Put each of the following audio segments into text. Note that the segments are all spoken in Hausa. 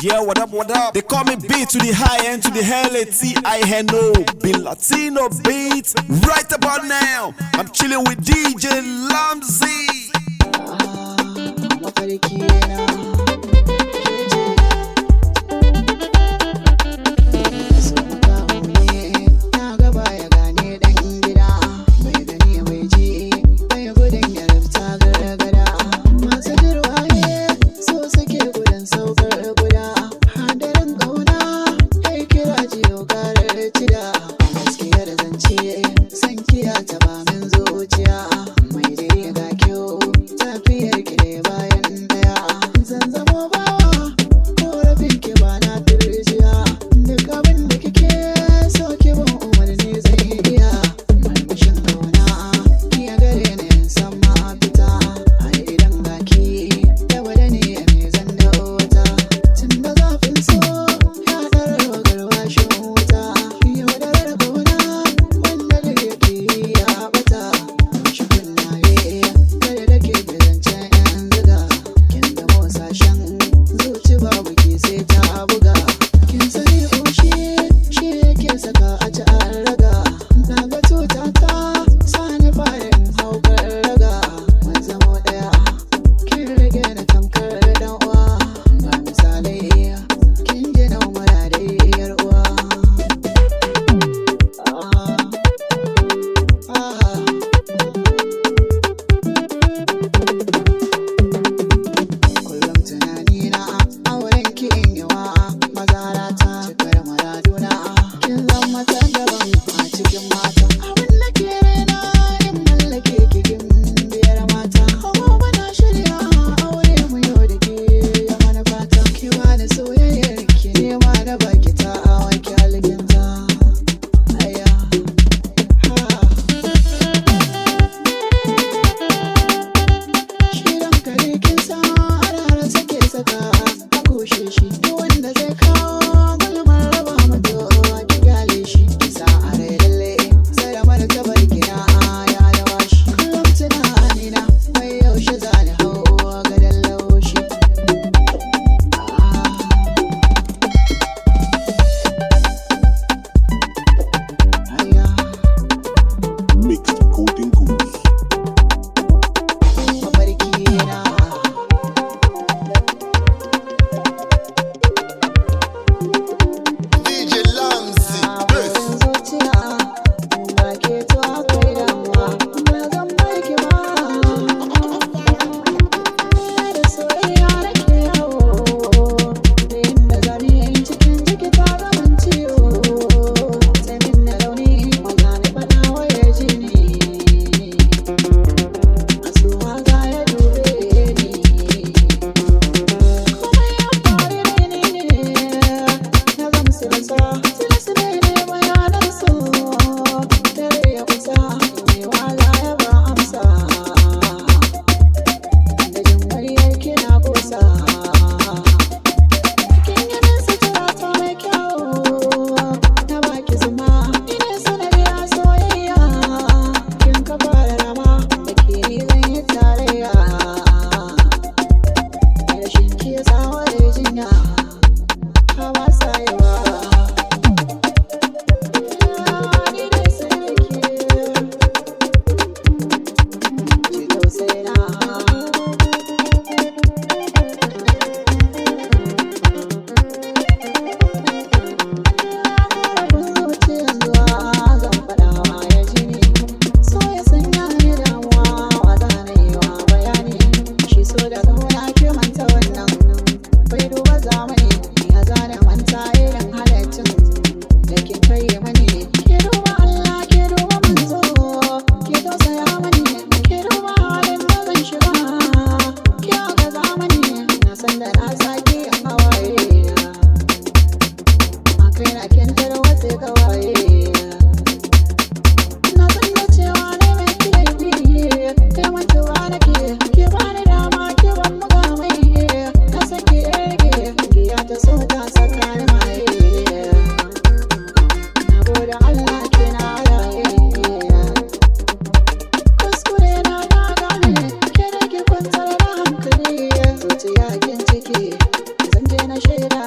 Yeah, what up, what up? They call me B to the high end to the L A T I N O. Be Latino beat. Right about now, I'm chilling with DJ Lamzy. Mafarki na ke ce so makaho ne na gaba ya gane dan gida bai gani bai ji bai gudun ya rufta gargada masu jirwaye so suke gudun saukar guda hadarin ƙauna kai kira jiyo karar cida gaskiyar zance san kiya taba min zuciya mai dai ga kyau tafiyar ki dai bayan daya zan zamo bawa korafin ki ba na turjiya duk abin da kike so ki ban umarni zai iya murmushin kauna ki ya gare ni in san mafita har idan ga ki da wada ne me zan da wata tun da zafin so ya ɗarar garwashin wuta yaudarar kauna wanda da yake ya bata shi kunnaye kare da ke zancen yan ziga kin zamo sashen zuci babu ke sai ta buga kin sani ƙoshi shi yake saka a ci an raga na ga cuta ta sani fara in hau raga mun zamo ɗaya kin rage na tamkar dan uwa ba misalai kin gina muradai yar uwa. Ah, ah. Kullum tunanina auren ki in yi wa mazarata cikar muraduna kin zama ta daban a cikin mata abin da ke raina in mallake ki kin biyar mata gobe na shirya aure mu yau da ke ya manufata ki bani soyayyar ki nema na baki ta wanke alkinta aya ha. Shirin kare kin san har sake saka a kushe shi duk wanda zai kawo gulmar raba mutu ki gyale shi kisa a rai lalle sai da martabar kina ya alawa shi kullum tunanina mai yaushe za ni hau gadon laushi. Ah, aya. Mixed Golden Goose. Mafarki na. DJ Lamzy. Yes. Zuciya ba ke to akwai damuwa ba zan barki ba da soyayya nake yawo da inda zani cikin jiki ta zaman ciwo sai min da rauni maza ni faɗa waya jini asuwa za ya dube ni komai ya faru da ni ne na zama silasa silasa ne bayanan so dare ya kusa mai wahala ya ba amsa da jin muryar kina kusa kin yi min sutura ta mai kyau na baki zuma ina sanadi a soyayya kin ka fara rama da ke ni zan yi tarayya rashin ki ya sawa da jinya hawa sayewa ni dai sai da ke ki tausayina. Zan faɗawa ya ji ni so ya sanya ni damuwa wa zana yi wa bayani shi so da kauna ke manta wannan bai duba zamani ya zana manta irin halaccin da ke kai mani ke duba Allah ke duba manzo ke tausaya mani ke duba halin da zan shiga ke ga zamani na san da na sake hawaye a kai na kentar wasu kawaye na san da cewa ne mai laifi kai mantuwa nake ke bani dama ke ban mukamai na sake rage giya ta so ta saka ni maye na gode Allah ke na raye kuskure na na gane ke da ke kwantar da hankali zuciya kin ciki zan je na shaida.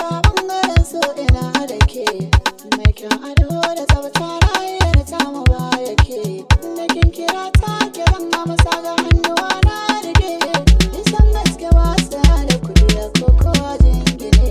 A bangaren so ina da ke. Mai kyan ado da tsafta, rayuwar tamu ba yake. Da kin kira ta kiran amsa, ga hannuwa na rike. Nisan gaske ba su da kuɗi da koko jingine.